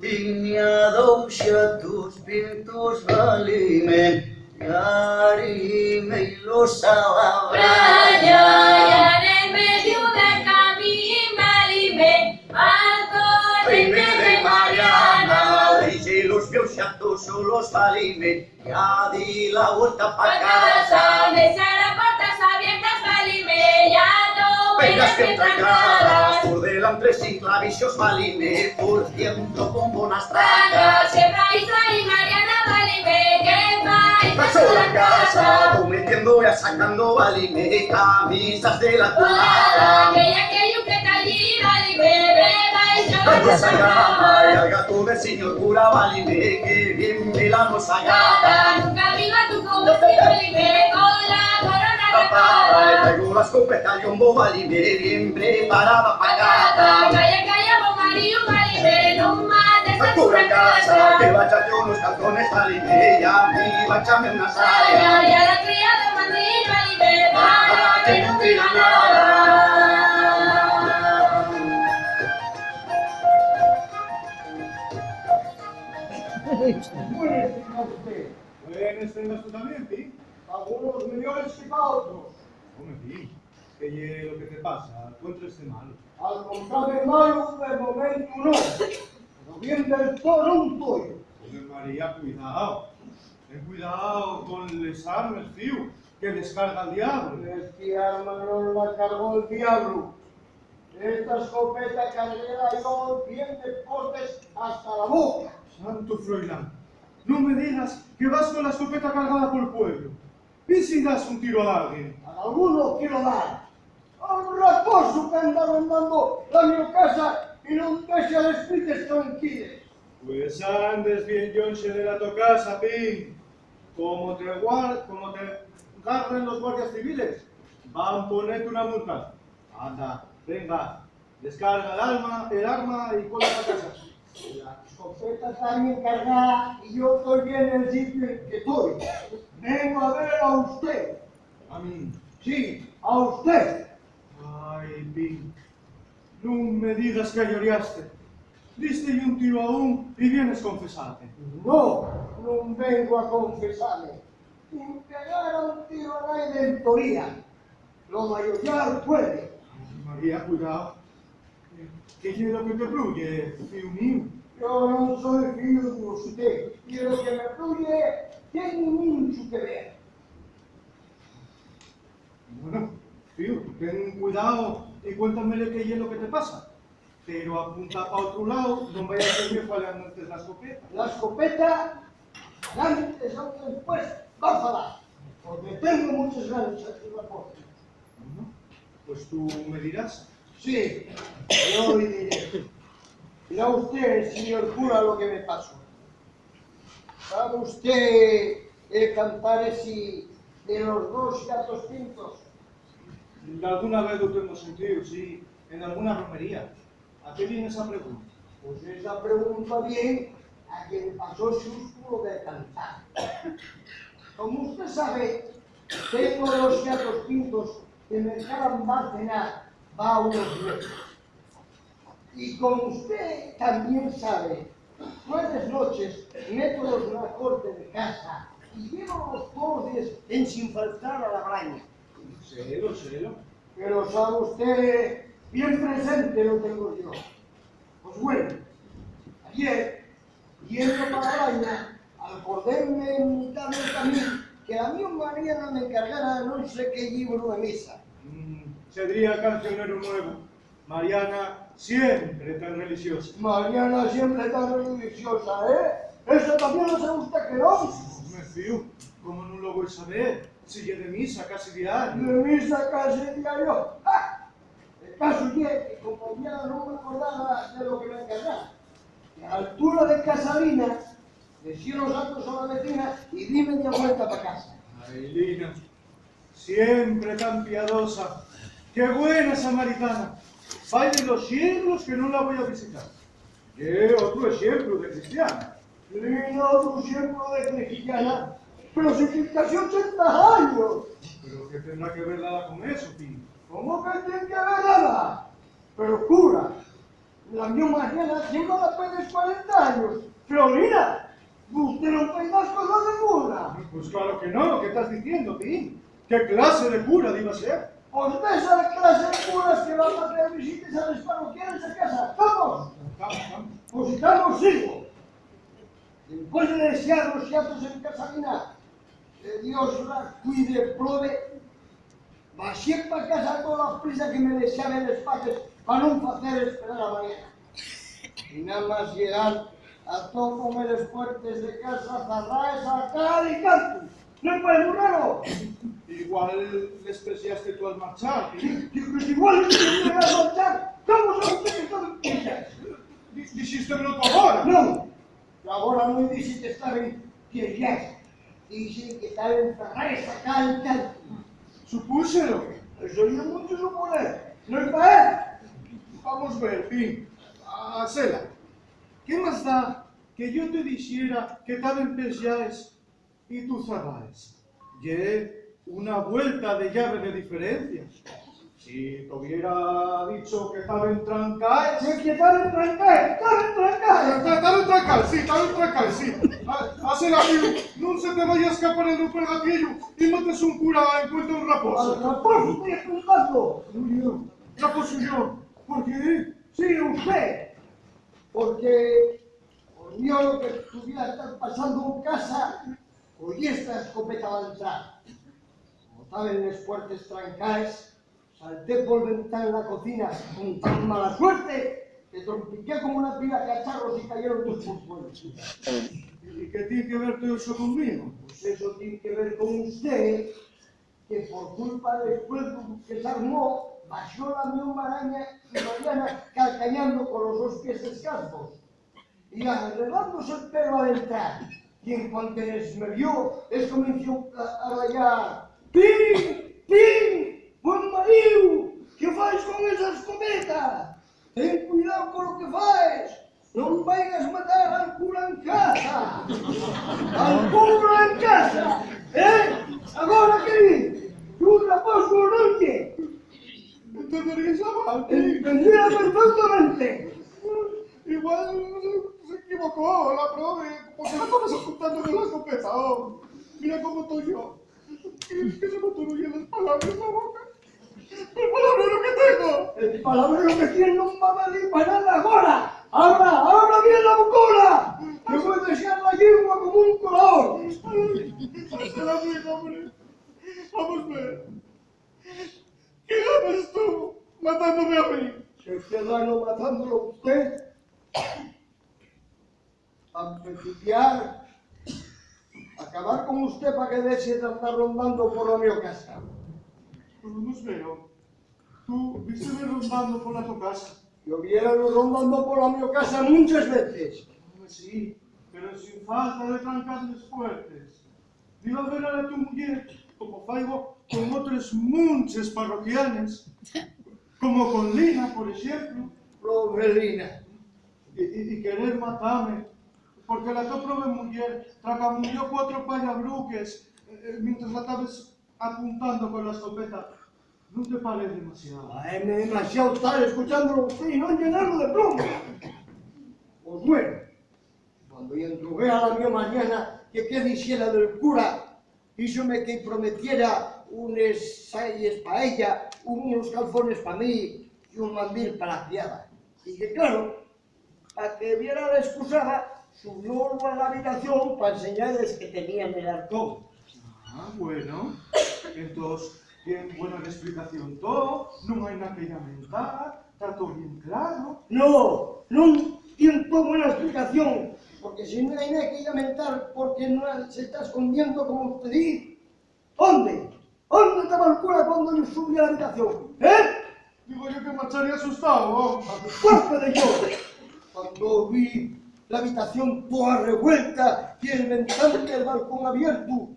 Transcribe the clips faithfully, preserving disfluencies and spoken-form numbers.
Tiña dous xatos pintos, válime, y arime-los a la braya. Ya nel mediu del camín, válime, al corrente de Mariana. Deixé-los pies xatos solos, válime, ya di la vuelta pa casa. Dexar las puertas abiertas, válime, ya no vengas bien trancadas. Por delantre sin clavixos, válime, por dientro con bonas trancas. Siempre ahí está y Mariana, válime, que va y ta sola en casa. Vou metiendo ya sacando, válime, camisas de la colada. Aquella que yo que ta allí, válime, beba y yo. Vamos a cama y al gato del señor cura, válime, que bien vela nos agata. Nunca viva tu como si, válime, con la corona rapada. Traigo la escopeta y un bo, válime, bien preparada pa cata. Calla, calla, bo mariu, válime, no mates a tu casa. Que vaya yo unos calzones, válime, y a mí váchame una saya. Ya la cría de mandil, válime, para que no diga nada. Buenas, tenga usted. Buenas, tenga usted también, Pi. Algunos mejores que pa otros. Home, Pi, ¿qué ye lo que te pasa? ¿Encuentres malo? Al contrario, malo de momento no. Pero bien del todo no estoy. Home, María, cuidao. Ten cuidao con les armes, fíu, que les carga el diablo. Esti arma no la cargó el diablo. Esta escopeta carguéla yo bien de cortes hasta la boca. Santo froilán, nun me digas que vas con la escopeta cargada pol pueblo. ¿Y si das un tiro a alguien? A dalgún quiero dar. A un raposu qu'anda rondando la mio casa y nun dexa les pites tranquiles. Pues andes bien llonxe de la to casa, Pin. Como te guar-, como te garren los guardias civiles, van ponete una multa. Anda, venga, descarga el alma, el arma y cola pa casa. La escopeta ta bien cargá y yo toi bien nel sitiu en que toi. Vengo a ver a usté. ¿A min? Sí, a usté. Ai, Pin, nun me digas que lloriaste. Diste-y un tiru a un y vienes confesarte. No, nun vengo a confesame. Nin pegar a un tiru a naide en toría. Lo mayoría al pueblo. María, cuidao. ¿Qué ye lo que te bruye, fíu míu? Yo nun soi fíu d'usté. Y lo que me bruye tiene munchu que ver. Bueno, fíu, ten cuidao y cuéntamele qué ye lo que te pasa. Pero apunta pa otru lau, non vaya a ser que fale antes la escopeta. La escopeta, antes o después, va a falar, porque tengo muchas ganas de hacer la cosa. Bueno, pues tú me dirás. Sí, yo le diré. Mira usted, señor cura, lo que me pasó. ¿Sabe usted el cantar esi de los dos gatos pintos? Dalguna vez lo tengo sentío, sí, en alguna romería. ¿A qué viene esa pregunta? Pues esa pregunta viene a que me pasó xusto lo del cantar. Como usted sabe, tengo dos gatos pintos que me acaban de cenar va unos meses. Y como usted también sabe, todas las noches métolos na corte de casa y llévolos todos los días ensin faltar a la braña. Sélo, sélo. Pero sabe usted, bien presente lo tengo yo. Pues bueno, ayer, yendo pa la braña, acordéme en mitad del camín que la mio María no me encargara non sé qué llibru de misa. Mm, sedría cancionero nuevo. Mariana siempre tan religiosa. Mariana siempre tan religiosa, ¿eh? Eso también lo sabe usted que no. Home, fíu, ¿cómo nun lo voi saber? Si ye de misa casi diario. De misa casi diario. ¡Ah! El caso ye que, como ya no me acordaba de lo que me encargaba, y a la altura de Casalina, dexé los gatos a la vecina y dime de vuelta pa casa. Ai, Lina, siempre tan piadosa. ¡Qué buena samaritana! Fai los sieglos que nun la voi a visitar. Ye otru exemplu de cristiana. Ye otru exemplu de cristiana, pero si casi ochenta años. Pero ¿qué tendrá que ver nada con eso, Pin? ¿Cómo que tien que ver nada? Pero cura, La mio Mariana lleva apenas cuarenta años. Florina, vusté non fai más cosas de cura. Pues claro que no, ¿qué estás diciendo, Pin? ¿Qué clase de cura iba a ser? Pues ves a la clase de curas que van a hacer visites a les parroquiales a casa. ¡Vamos! Vamos, vamos. Pues si vamos, sigo. Después de desear los xatos en Casalina, que Dios la cuide, probe, baxé pa casa a tola prisa que me dexaben les paques pa non facer esperar a Mariana. Y nada más llegar, atópome les puertes de casa zarraes a cal y cantu. ¿No parece raro? Igual les peseaste tú al marchar. Digo, pues igual les peseé al marchar. ¿Cómo sabe usted que estaban peseaes? Di-, dixístemelo tú agora. No. Agora no dixi que estaben peseaes, dixi que estaben zarraes a cal y cantu. Supúxelo. Eso ye mucho suponer. ¿No ye pa él? Vamos ver, Pin. A Sela, ¿qué más da que yo te dixera que taben peseaes y tú zarraes? Ye una vuelta de llave de diferencia. Si t'hubiera dicho que taben trancaes. Que, que taben trancaes, taben trancaes. Ta-, ta-, taben trancaes, sí, taben trancaes, sí. A, a Sela, Pin, nun se te vaya a escapar el romper gatillo y metes un cura en cuenta un raposu. Al raposu estoy apuntando. Raposu yo. ¿Por qué? Sí, usted. Porque, por Dios, lo que pudiera estar pasando en casa, con esta escopeta avanzada. Como taben les puertes trancaes, salté por ventana la cocina con tan mala suerte que trompiqué como una pila cacharros y cayeron todos por fuera. ¿Y qué tiene que ver todo eso conmigo? Pues eso tiene que ver con usted, que por culpa del esfuerzu que s'armó, baxó la mio Mariana y Mariana calcañando con los sos pies descalzos y arreglándose el pelo al entrar. Y en cuanto les me vio, les comenzó a, a rayar: "¡Pin! ¡Pin! ¡Buen maríu! ¿Qué fais con esa escopeta? Ten cuidao con lo que fais. Non vaigas matar al cura en casa. Al cura en casa. ¿Eh? Agora qué dices? Un raposu non ye?". Entenderías mal. Entendía perfectamente. Igual se, se equivocó la profe, porque la estabas apuntando con la escopeta, oh. Mira cómo estoy yo. Que se me atoruyen les palabres na boca. El palabrero que tengo. El palabrero que tien non va valer pa nada agora. Abra, abra bien la bocona. Que voi desear la llingua como un colador. Ay, ay, ay, hombre. Vamos ver. ¿Qué ganas tú matándome a mí? Si usted gana matándolo a usted, pa empecipiar, acabar con usté pa que dexe d'andar rondando pola mio casa. Pues nun veo. Tú vísteme rondando pola to casa. Yo viéralo rondando pola mio casa munches veces. Home, sí, pero sin falta de trancar les puertes. Diba ver a la tu muyer, como faigo con otres munches parroquianes, como con Lina, por exemplu. Profe Lina. Y, y, y querer matame, porque la to profe muyer tracamuyó cuatro pallabruques, eh, eh, mientras la tabes apuntando con la escopeta. ¿Nun te parez demasiao? Paéme demasiao tar escuchándolo a usté y non llenalo de plomo. Pues bueno, cuando yo entrugué a la mio Mariana que qué dixera del cura, díxome que prometiera unes sayes pa ella, unos calzones pa mí y un mandil pa la criada. Y que, claro, pa que viera la excusada, subió a la habitación pa enseñales que tenía nel arcón. Ah, bueno. Entós, tien buena explicación to, nun hai na que llamentar, ta to bien claro. No, nun tien to buena explicación, porque si nun hai na que llamentar, porque nun se ta escondiendo como usté diz. ¿Ónde? ¿Ónde taba el cura cuando yo subí a la habitación? ¿Eh? Digo yo que marcharía asustao, ¿no? Por supuesto de yo. Cuando vi la habitación toa revuelta y el ventán del balcón abierto,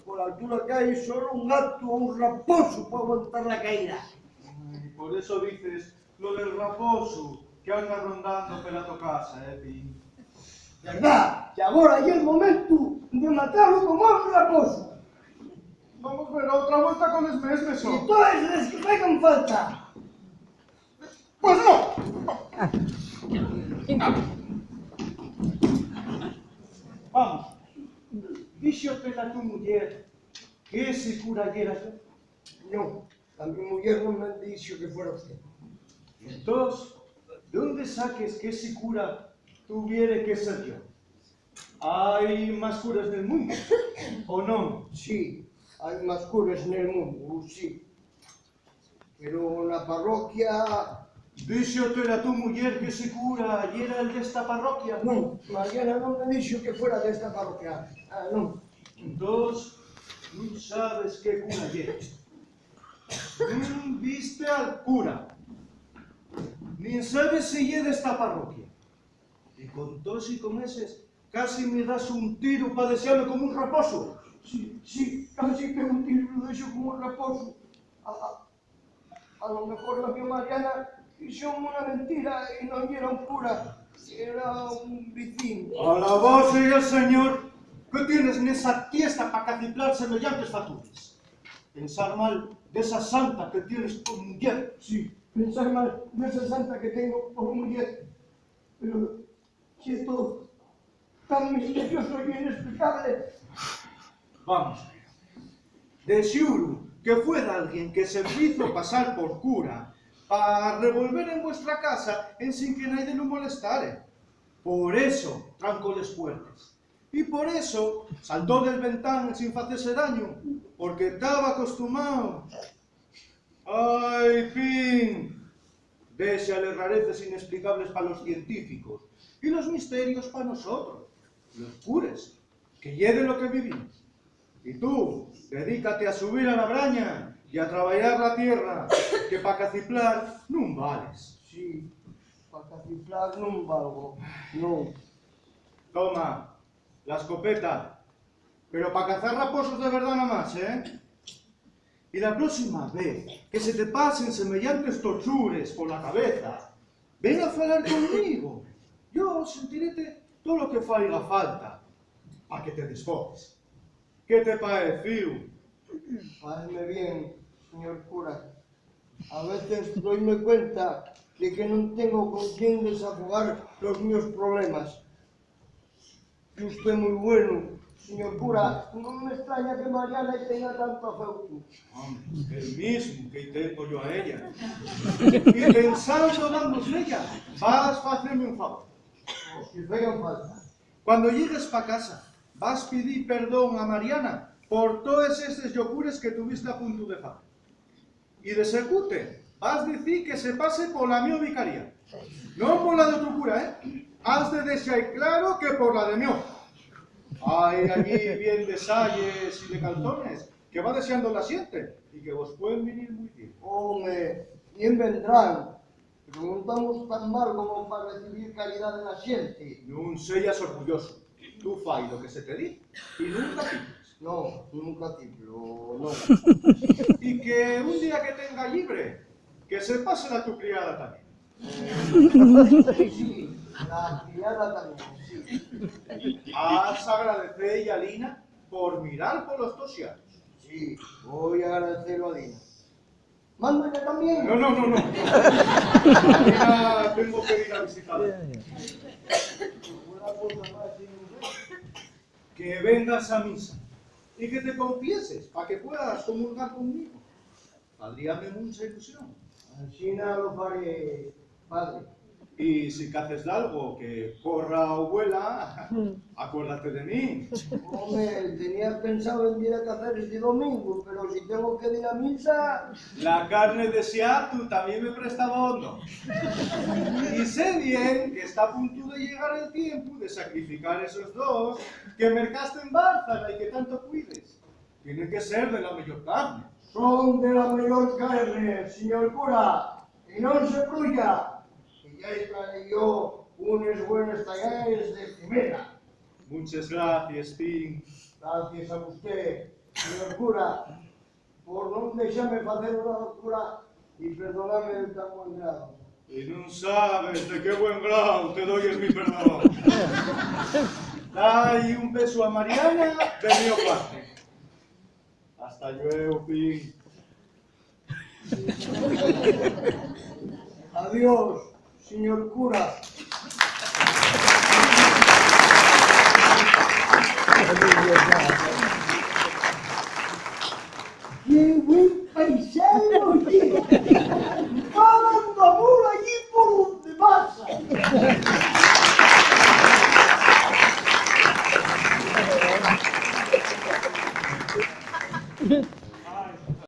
por la altura que hai, solo un gato o un raposu puede aguantar la caída. Ai, por eso dices lo del raposu que anda rondando pela to casa, eh, Pin. ¿Verdá? Que agora ye el momentu de matalo como a un raposu. Vamos ver otra vuelta con les mesmes, ¿no? Y toes les que faigan falta. Pues no. Vamos, díxote la tu muyer que esi cura yera yo? No, la mi muyer no me dixo que fuera usté. Entós, ¿d'ónde saques que esi cura tuviere que ser yo? ¿Hai más cures nel mundu, o non? Sí, hai más cures nel mundu, sí. Pero na parroquia... ¿Díxote la tu muyer que esi cura yera el d'esta parroquia? Non, Mariana non me dixo que fuera d'esta parroquia. Ah, non. Entós, nun sabes qué cura ye. Nun viste al cura. Nin sabes si ye d'esta parroquia. Y con toes y con eses, casi me das un tiru pa dexame como un raposu. Sí, sí, casi que un tiru lo dexo como un raposu. A, a, a lo mejor la mi Mariana fixóme una mentira y non yera un cura, yera un vicín. Alabao sea el Señor, que tienes nesa tiesta pa caciplar semeyantes fatures. Pensar mal d'esa santa que tienes por muyer. Sí, pensar mal d'esa santa que tengo por muyer. Pero si esto tan misterioso y inexplicable. Vamos a ver. De xuru que fue d'alguien que se fizo pasar por cura pa revolver en vuestra casa ensin que naide lu molestare. Por eso trancó les puertes. Y por eso saltó del ventán ensin facese dañu, porque taba acostumao. Ai, Pin, dexa les rareces inesplicables pa los científicos y los misterios pa nosotros, los cures, que ye de lo que vivimos. Y tú, dedícate a subir a la braña y a trabayar la tierra, que pa caciplar nun vales. Sí, pa caciplar nun valgo, non. Toma, la escopeta, pero pa cazar raposos de verdá namás, ¿eh? Y la próxima vez que se te pasen semeyantes tortures pola cabeza, ven a falar conmigo. Yo sentirete todo lo que faiga falta pa que te desfogues. ¿Qué te paecíu? Páeceme bien, señor cura. A veces doime cuenta de que non tengo con quién desafogar los mios problemas. Usté mui bueno, señor cura. Non me estraña que Mariana-y tenga tanto afeutu. Home, el mismu que-y tengo yo a ella. Y pensando dambos d'ella, vas faceme un favor. Si fai falta. Cuando llegues pa casa, vas pidir perdón a Mariana por toes eses llocures que tuviste a puntu de facer. Y de seguro vas dicir que se pase pola mio vicaría. Non pola d'otru cura, ¿eh? Has de dexar claro que por la de mio. Hai allí bien de sayes y de calzones que va dexando la xente y que vos pueden venir mui bien. Home, bien vendrán, pero non tamos tan mal como pa recibir caridá de la xente. Nun seyas orgulloso. Tú fai lo que se te di y nunca ciples. No, nunca ciplo, no. Y que un día que tenga llibre, que se pase la tu criada tamién. Eh, sí, la criada tamién, sí. Has agradecé-y a Lina por mirar polos tos xanos. Sí, voi agradecelo a Lina. Mándame también. No, no, no, no. Ahora tengo que ir a visitar. Que vengas a misa y que te confieses pa que puedas comulgar conmigo. Fadríame mucha ilusión. Asina lo faré, padre. Y si caces dalgo que corra o vuela, acuérdate de mí. Home, tenía pensao en dir a cacer esti domingu, pero si tengo que dir a misa... La carne de xatu tamién me presta abondo. Y sé bien que está a puntu de llegar el tiempu de sacrificar esos dos que mercaste en Bárcena y que tanto cuides. Tienen que ser de la meyor carne. Son de la meyor carne, señor cura, y non se pruya, que ya trae yo unes buenes tallaes de primera. Muchas gracias, Pin. Gracias a usted, señor cura, por non dexame facer una locura y perdoname de tan buen grado. Y nun sabes de qué buen grau te doy el mi perdón. Dai un besu a Mariana de mio parte. Hasta llueu, Pin. Adiós, señor cura. Ye güei